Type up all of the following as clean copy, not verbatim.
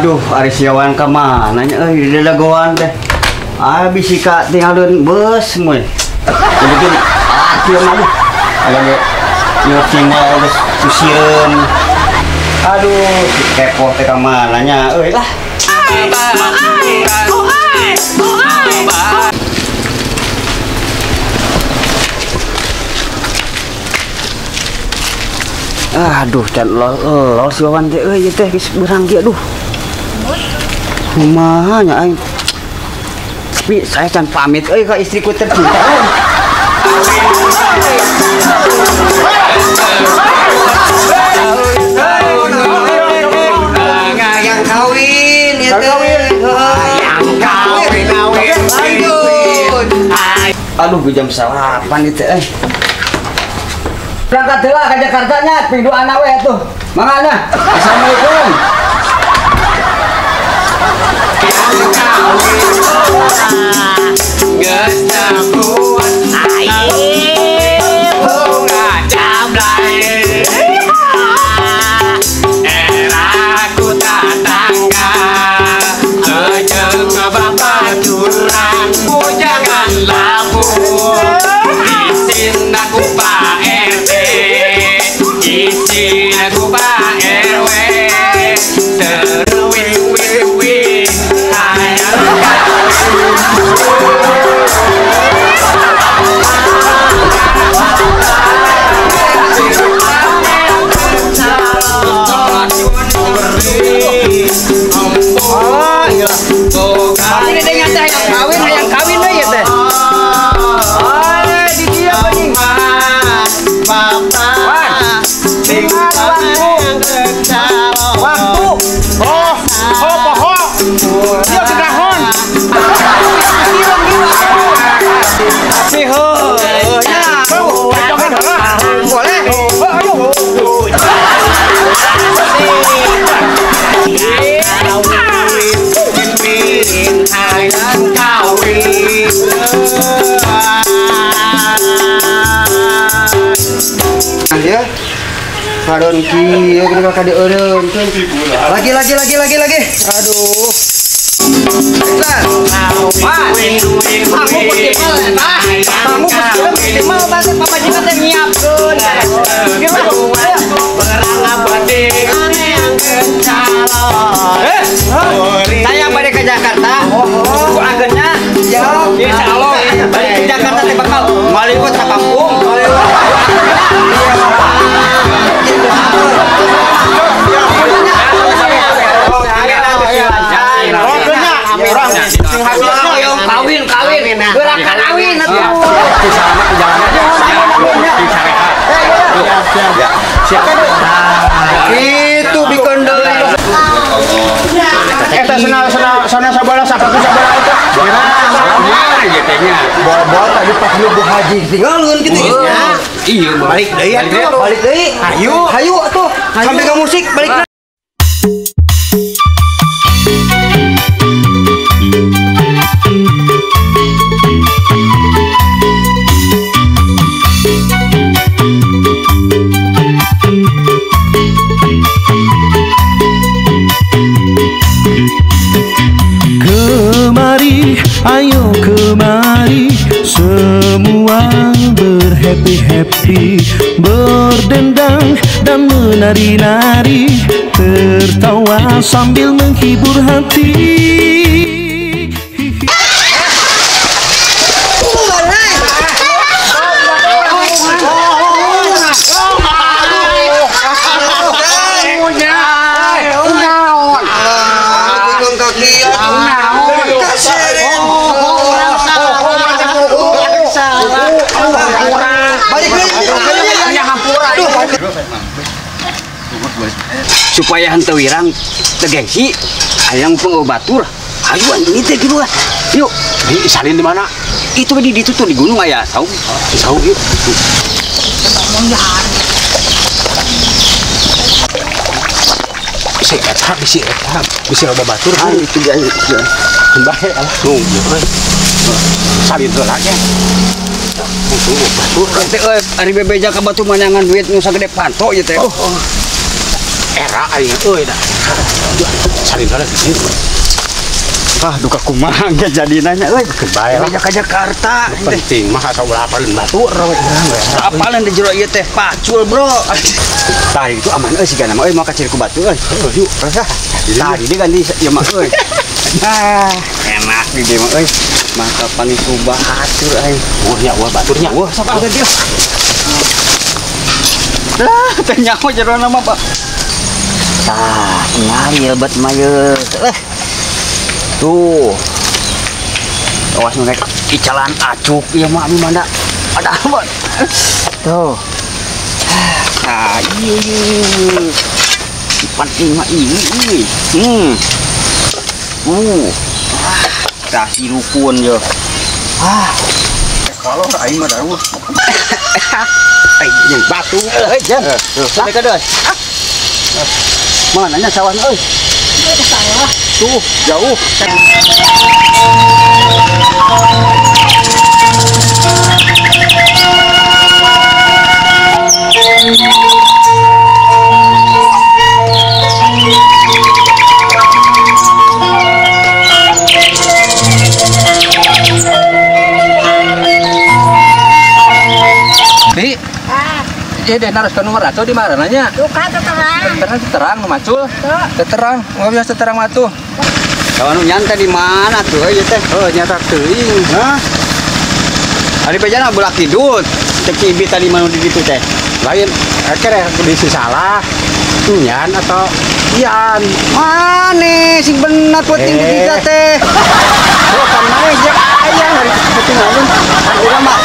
Aduh, ari siawan ka mana nya euy di dagoan teh. Ah bisi ka tinggalkeun beus moy. Jadi ah kieu mah aduh. Aya ge nyucing wae geus susireun. Aduh, si kepo teh ka mana nya euy lah. Aduh, can lol si Wawan teh euy teh geus beurang kieu aduh. Kumaha nya aing. Tapi saya can pamit euy ka istriku tercinta euy. Yang kawin ieu teh. Yang kawin aduh, jam 8 itu euy. Berangkat heula ka Jakarta nya, ping dua anak we atuh. Mangga nya. Assalamualaikum. Ya. Kadon kieu geuning ka dieureun. Lagi lagi lagi lagi lagi. Aduh. Kamu pertimal eta. Kamu pertimal teh pamajikan teh nyiapkeun. Saya balik ke Jakarta. Ku ageunnya. Insyaallah balik ke Jakarta teh bakal malikot ka kampung. Kawin kawin gerakan kawin atuh. Itu bikin deui. Eta sana sabala sapaku sabala eta. Bawa tadi pas lu Bu Haji tinggalkeun kitu nya. Iya, balik deui atuh. Balik deui. Hayu. Hayu atuh. Sampai ke musik balik. Kemari, ayo kemari, semua berhappy-happy, berdendang dan menari-nari, tertawa sambil menghibur hati. Supaya henteu wirang teu gengsi hayang pengobatur hayu anjing teh kitu lah. Yuk, di salin di mana? Itu di ditu tuh di gunung aya saung. Saung yuk. Si eta bisi eta bisi loba batur. Ah itu dia. Bae alah. Tuh. Salin heula nya. Batur teh euy ari bebeja ka batu manangan duit nu sagede panto ieu teh. Oh. Era aing euy da. Salin heula di dieu. Ah, duka kumaha ge jadi nanya euy. Bae lah. Ka Jakarta. Penting mah asa ulah apalin batur we urang we. Apalin di jero ieu teh pacul, Bro. Tah itu aman euy sigana mah euy moal kacir ku batu euy. Heuh yuk. Tah di ganti ieu mah euy. Ah, enak di dieu mah euy. Maka panggil ku batur aing. Wah nya wah baturnya. Wah sok ah ganti. Lah, teh nyaho jero nama Pak. Tah, ngali lebat mah ye. Tuh. Awas nu rek icalan acuk ieu mah abi mana. Ada apa? Tuh. Tah, ieu. Penting mah ieu. Tah si rukun ye. Ah. Kalau aing mah daruh. Aing jeung batu. Heuh, Jan. Sampai ka deui. Mana nya sawahna euy? Sawah. Tuh, jauh. Di, iya deh harus ke nomor atau di mana nanya? Bukan terang. Terang terang macul. Terang, nggak bisa terang matuh. Kalau nu nyantai di mana tuh ieu teh? Oh, nyata teuing. Hah? Ari pejana belah kidul. Cek si Ibi tadi manu di ditu teh. Lain, akhirnya di salah. Nyan atau Ian. Mane sing bener penting di ditu teh. Oh, kan mane jeung aya hari penting alun. Urang mah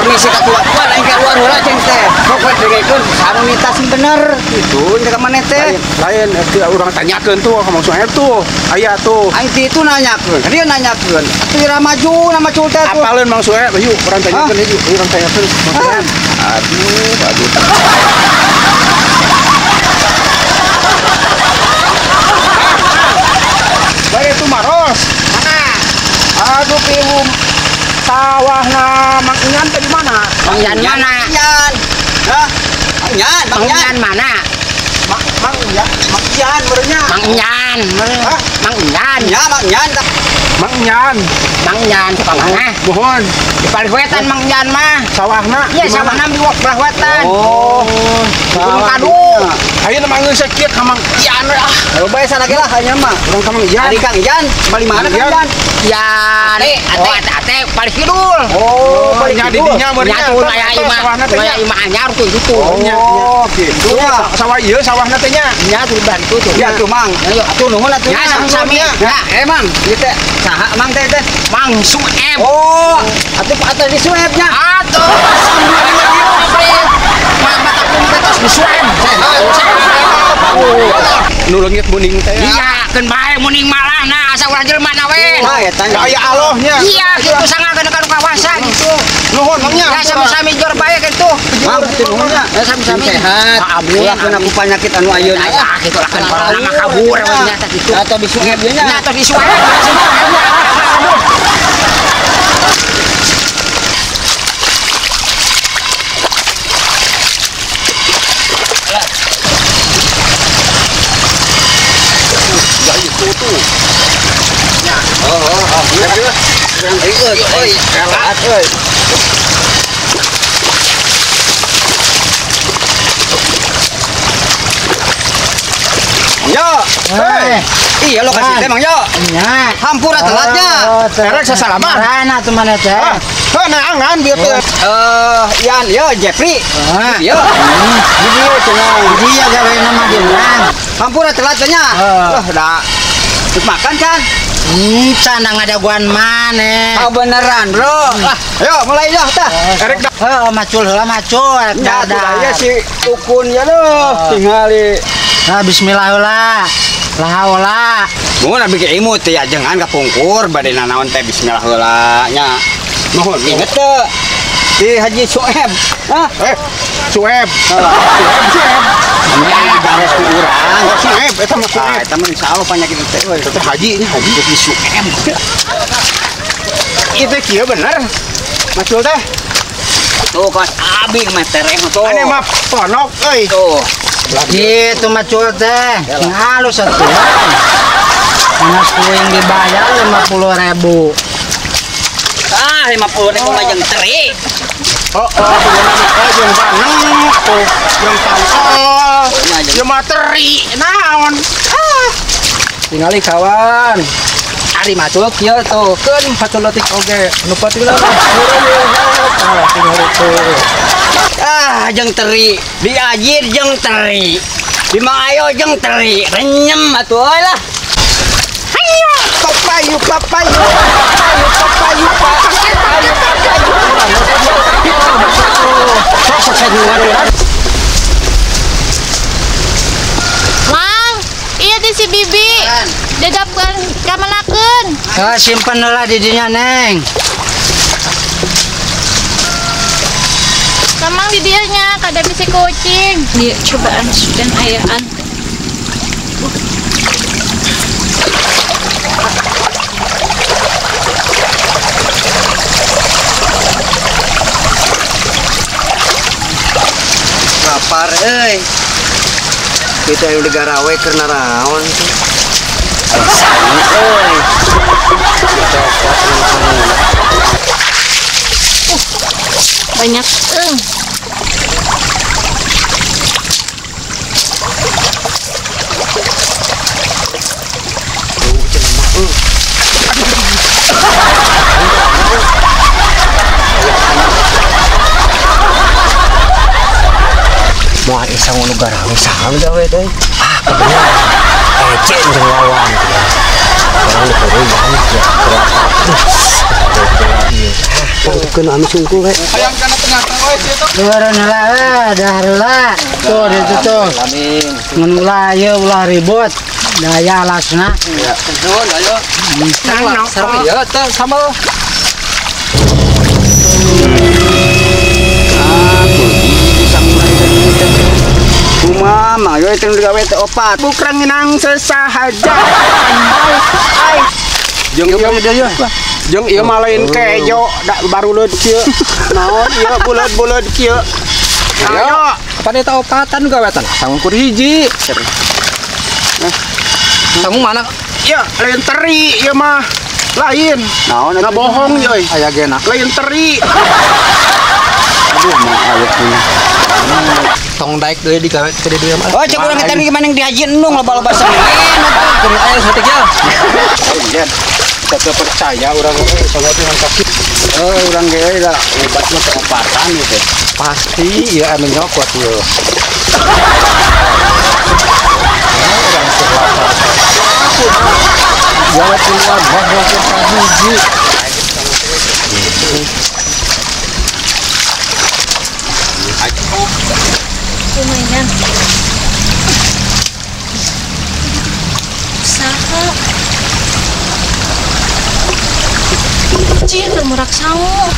permisi ka tua-tua lain keluar heula ceng teh. Sok we dengekeun anu minta sing bener kitu ka maneh teh. Lain urang tanyakeun tuh ka Mang Suhaib tuh. Aya tuh. Aing ti itu nanyakeun. Dia nanyakeun. Atuh ira maju na macul teh tuh. Apaleun Mang Suhaib yuk urang tanyakeun yuk urang tanyakeun Mang Suhaib. Aduh, aduh. Bae itu maros. Mana? Aduh piwum. Sawahna Mang Ian teh di mana? Mang Ian mana? Ian. Hah? Mang Ian, Mang Ian mana? Mang Ian, Mang Ian merenya. Mang Ian, Hah? Mang Ian. Ya, Mang Ian. Mang Ian. Mang Ian tukang mana? Mohon. Di paling wetan Mang Ian mah. Sawahna? Iya, sawahna di belah wetan. Oh, Gunung Kadu. Ayeuna mah geus sakieu ka Mang Ian ah. Ayo bae sana ge lah hanya mah. Urang ka Mang Ian. Ari Kang Ian, bali mana Kang Ian? Ian. Oh, ate paling kidul. Oh, paling nya di kidul. dinya meureun Nya tuh aya imah. Aya imah anyar tuh gitu. Oh, gitu. Sawah ieu sawahna teh nya. Nya tuh bantu tuh. Ya tuh Mang. Atuh nuhun atuh. Ya sami-sami. Ya, emang ieu teh saha Mang teh teh? Mang Sueb. Oh, atuh atuh di Suebnya. Atuh. Mang mata kumpet tos di Sueb. Nu leungit muning teh. Iya, keun bae muning malah nah asa urang jelema na we. Nah, eta aya alohnya. Iya, kitu sangakeun ka nu kawasa gitu. Nuhun Mang nya. Ya sami-sami jor bae kitu. Mang teu nuhun nya. Ya sami-sami. Sehat. Amin. Ulah kena ku panyakit anu ayeuna. Ya kitu lah kan corona mah kabur we nya teh kitu. Atau di Sueb nya. Nya tos di Sueb. Tuh. Ya. Oh, oh, oh. Euy, euy, elat euy. Yo. Hei. Iya lokasi teh Mang yo. Nya. Hampura telatnya. Erek sasalaman. Marana tuh mana teh? Heuh, naangan bieu teh. Ian, yo Jeffrey. Yo. Di dieu cenah. Dia gawe nama di urang. Hampura telatnya. Wah, dah. Terus makan kan? Can ngadaguan maneh. Oh beneran, Bro. Ah, ayo mulai dah tah. Erek dah. Heuh, macul heula macul. Ya, tuh aya si ukun ya loh. Tingali. Nah, bismillah heula. La haula. Mun abi ge imut teh ajengan kapungkur bade nanaon teh bismillah heula nya. Nuhun. Inget teu? Di Haji Sueb. Hah? Sueb. Sueb. Nya digares ku urang. Oh, Sueb eta mah Ah, Sueb. eta mah insyaallah panyakit teh euy. Eta haji nya haji. Di Sueb. Itu kieu bener. Macul teh. Tuh kawas abi mah tereng tuh. Ane mah ponok euy. Tuh. Gitu macul teh. Halus atuh. Mas kuing dibayar 50.000. Ah, 50.000 mah jeung teri. Oh, jeung baneng atuh, jeung tangkol. Jeung materi naon? Ah. Tingali kawan. Ari macul kieu tuh, keun macul leutik oge. Nu penting lah. Ah, jeung teri, diajir jeung teri. Di Mang Ayo jeung teri, renyem atuh euy lah. Hayo, papayu papayu, papayu papayu papayu papayu. Mang, iya teh si Bibi. Degapkeun kamanakeun. Heuh, simpen heula di dinya, Neng. Kamang di dieu nya kada bisi kucing. Ieu cobaan sudah ayaan. Lapar euy. Kita yang digarawe keur naraon tuh. Sangu euy. Banyak eung. Moal isa ngono garawe saha gawe teh. Ah, kebenaran. Ece jeung lawan. Orang dikuruyan ya. Pangtukeun anu sungkul we. Hayang kana tengah we kieu tuh. Luaran heula we, dahar heula. Tuh ditu tuh. Amin. Ngan ulah ieu ulah ribut. Daya alasna. Ya, nuhun ayo. Sareng ieu teh sambal. Kumaha Mang Ayo teh digawe teh opat. Bukan nginang sesahaja. Ai. Jeung ieu jeung ieu mah lain kejo da baruleud kieu. Naon ieu buleud-buleud kieu. Ayo, kapan eta opatan gawetan? Sangu kur hiji. Sangu mana? Ieu lain teri ieu mah. Lain. Naon atuh? Ngabohong euy. Aya gena. Lain teri. Aduh, Mang Ayo punya. Tong daek deui digawe ke dieu mah. Oh, cek urang kita gimana yang dihaji endung loba-loba semen atuh. Kudu aya saeutik ya. Yen. Kita percaya urang soalnya teh kaki. Oh, urang ge da obat mah teh opatan ieu teh. Pasti ieu anu nyokot ieu. Gawe tiluan bohong hiji. Lumayan. Usaha. Cih, murak sangu.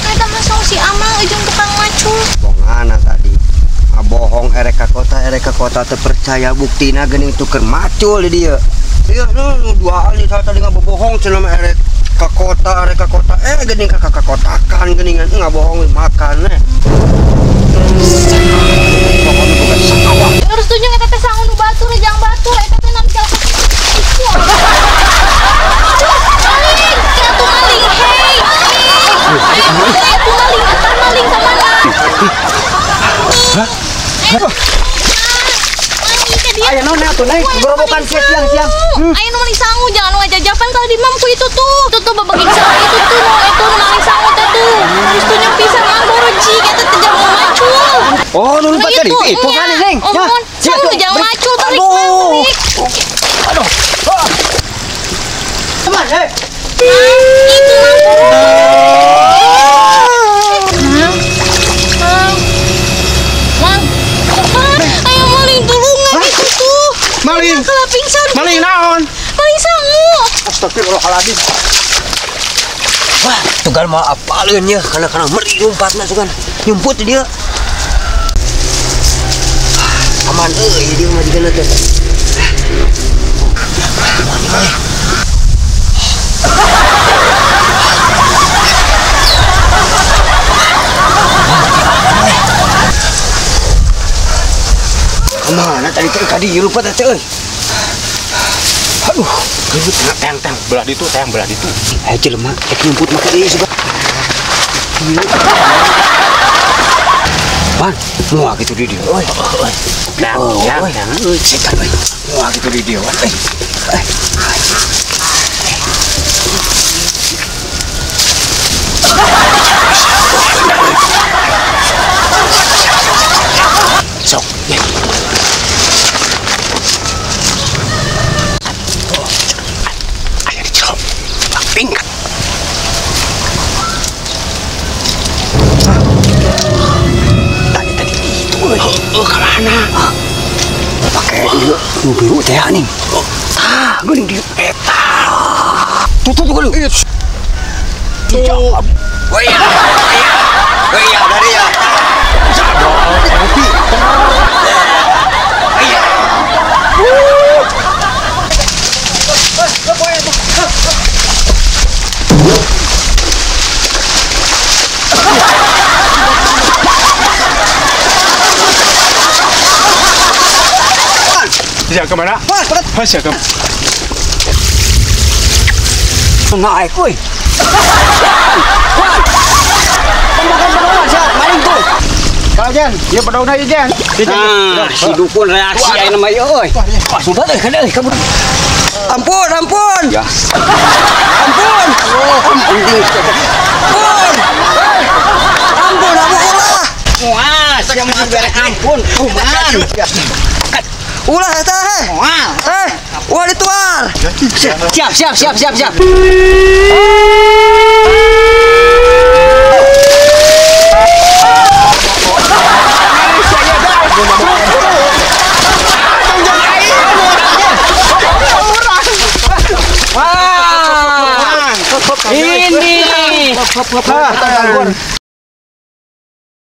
Eta mah sangu si Amang ujung tukang macul. Bongana tadi. Ngabohong erek ka kota teu percaya buktina geuning tuker macul di dieu. Ieu nu dua kali tadi ngabohong cenah mah erek ka kota geuning ka kotakan geuningan ngabohong makan eh. Terus tunjuk eta teh sangu nu batur jang batur eta teh namcal ka itu. Maling, atuh maling, hei. Atuh maling, eta maling ka mana? Hah? Aya naon atuh naik gerobokan siang-siang. Aya nu maling sangu jangan ngajajapan kalau di mamku itu tuh. Itu tuh babaging sangu itu tuh nu itu nu maling sangu teh tuh. Terus tunjuk pisan mah borojik eta teh jang macul. Oh, nu lumpat tadi. Itu kan, Neng. Ya, sangu jangan macul tarik mah tarik. Aduh. Teman, hei. Itu mah. Mang. Ayo maling tulungan itu tuh. Maling. Pingsan. Maling naon? Maling sangu. Astagfirullahaladzim. Wah, tugal mah apaleun ye kana-kana meri lumpatna sugan. Nyumput dia. Aman euy dia mah digana teh. Aman Tadi lupa teh euy. Aduh, tang belah ditu, tang belah ditu. Ayo jelema, rek nyumput make deui sugan. Pan, moal kitu di dieu euy. Tang, tang, euy, setan euy. Moal kitu di dieu euy. Sok, ya. Aya di jero. Tingkat. Tadi itu euy. Heueuh ka mana? Pake ieu nu biru teh ning. Tah, geuning di eta. Tutup geuning. Tuh. Woi. Woi, dari ya. Siap kemana? Siap ke? Naik, woi. Maling tuh. Kalau Jen, ya pedauna ieu Jen. Nah, si dukun reaksi ayeuna mah ieu euy. Wah, sudah euy, kana euy kabur. Ampun, ampun. Ya. Ampun. Ampun. Ampun, ampun ulah. Wah, sia mah bere ampun, kuman. Ulah eta heh. Wah. Eh, ulah dituar. Siap, siap, siap, siap, siap. Wah, ini.